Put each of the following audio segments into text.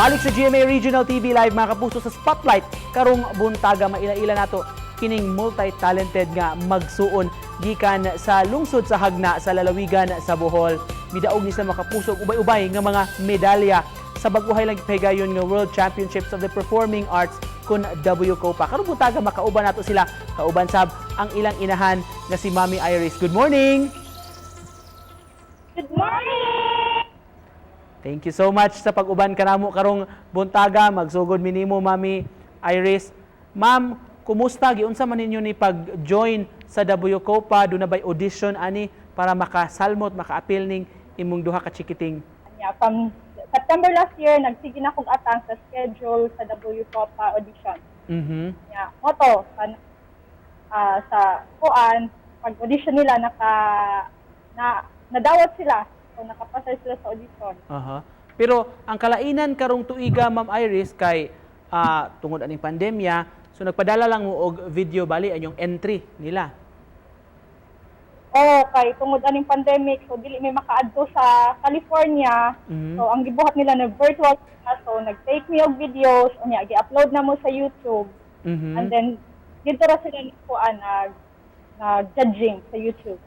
Balik sa GMA Regional TV Live, mga kapuso, sa Spotlight karong buntaga, maila-ila nato kining multi-talented nga magsuon gikan sa lungsod sa Jagna sa lalawigan sa Bohol. Midaog ni sa, mga kapuso, og ubay-ubay nga mga medalya sa bag-ohay lang gipahigayon nga World Championships of the Performing Arts kun WCOPA. Karong buntaga makauban nato sila, kauban sab ang ilang inahan nga si Mami Iris. Good morning. Good morning! Thank you so much sa pag-uban kanamo karong buntaga. Magsugod mi nimo, Mami Iris. Ma'am, kumusta, giunsa man ninyo ni pag-join sa WCOPA? Duna bay audition ani para makasalmot, makaapil ning imong duha ka chikiting? Yeah, from September last year, nagsige na kong atang sa schedule sa WCOPA audition. Yeah, mao to, sa kuan, pag audition nila, nadawat sila. So, nakapasar sila sa audition. Aha. Pero ang kalainan karong tuiga, Ma'am Iris, kay tungod aning pandemya, so nagpadala lang mo og video bali ang yung entry nila. Oo, kay tungod aning pandemic, so dili may makaadto sa California. So ang gibuhat nila na virtual sila. So nag-take mi og videos, unya gi-upload namo sa YouTube. And then didto ra sila ni kuan nag judging sa YouTube.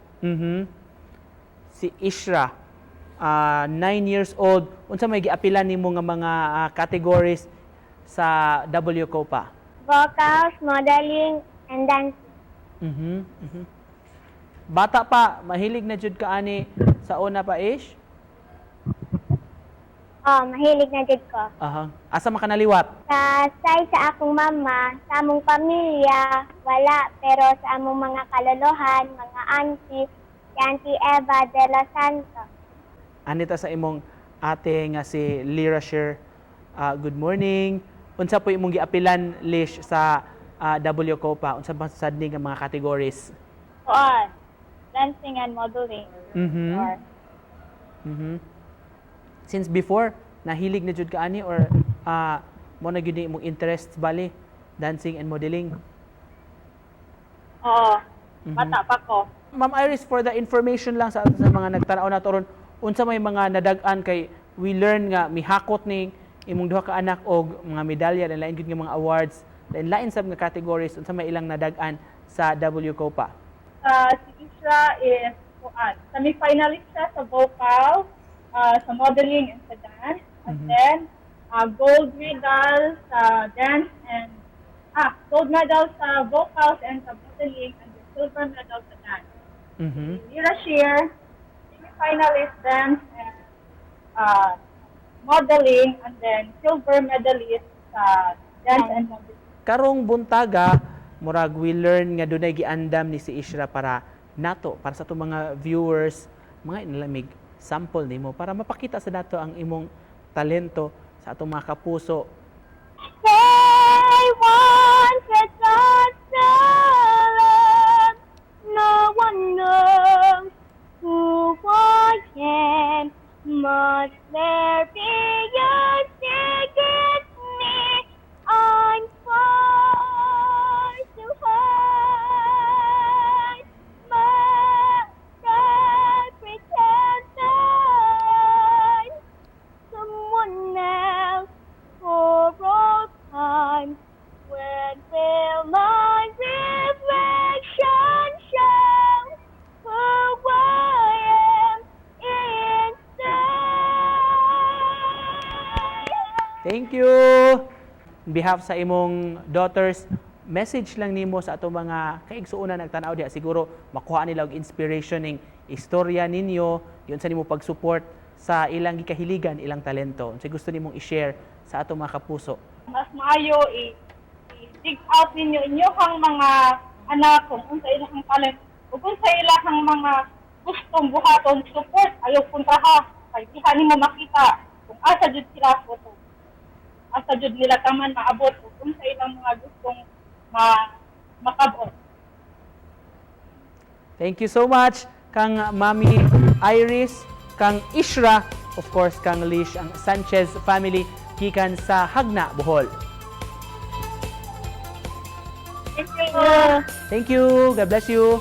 Si Ishra, 9 years old, unsa may giapilan nimo nga mga categories sa WCOPA? Vocals, modeling, and dancing. Bata pa, mahilig na jud ka ani sa una pa, Ish? Oh, mahilig na jud ko. Aha. Asa man ka naliwat? Sa side sa akong mama, sa among pamilya, wala. Pero sa among mga kalolohan, mga auntie, si Auntie Eva de los Santos. Anita sa imong ate nga si Lira Sher. Good morning. Unsa po imong giapilan, Lish, sa WCOPA? Unsa ba sad ni nga mga categories? Kuan, dancing and modeling. Or, Since before, nahilig na jud ka ani or mao na gyud ni imong interests bali, dancing and modeling? Oo, bata pa ko. Ma'am Iris, for the information lang sa mga nagtanaw nato ron, unsa may mga nadag-an kay we learn nga mihakot ni imong duha ka anak og mga medalya, lain gyud nga mga awards, lain-lain sab nga categories, unsa may ilang nadag-an sa WCOPA? Si Isra is kuan, semi-finalist siya sa vocal, sa modeling and sa dance. And then, gold medal sa dance and gold medal sa vocals and sa modeling and then silver medal sa dance. Mira Shear, semi-finalist dance and modeling and then silver medalist sa dance and modeling. Karong buntaga, murag we learn nga dunay giandam ni si Ishra para nato, para sa atong mga viewers, mga inalamig sample nimo para mapakita sa nato ang imong talento sa atong mga kapuso. They wanted us to love. No one knows who I am. Must there be a secret me I'm forced to hide? Must I pretend I'm someone else for all time? When will my reflection show who I am inside? Thank you. On behalf sa imong daughters, message lang nimo sa atong mga kaigsuonan nagtan-aw diha, siguro makuha nila og inspiration ning istorya ninyo, yun sa nimo pag-support sa ilang gikahiligan, ilang talento. Unsay gusto nimong i-share sa atong mga kapuso? Mas maayo i-dig out ninyo inyong mga anak kung unsa ilang talent ug unsa ilang mga gustong buhaton. Support, ayaw kontraha, kay diha nimo makita kung asa jud sila ko, asa jud nila taman maabot ug unsa ilang mga gustong makabot. Thank you so much kang Mami Iris, kang Ishra, of course kang Lish, ang Sanchez family gikan sa Jagna, Bohol. Thank you. Thank you. God bless you.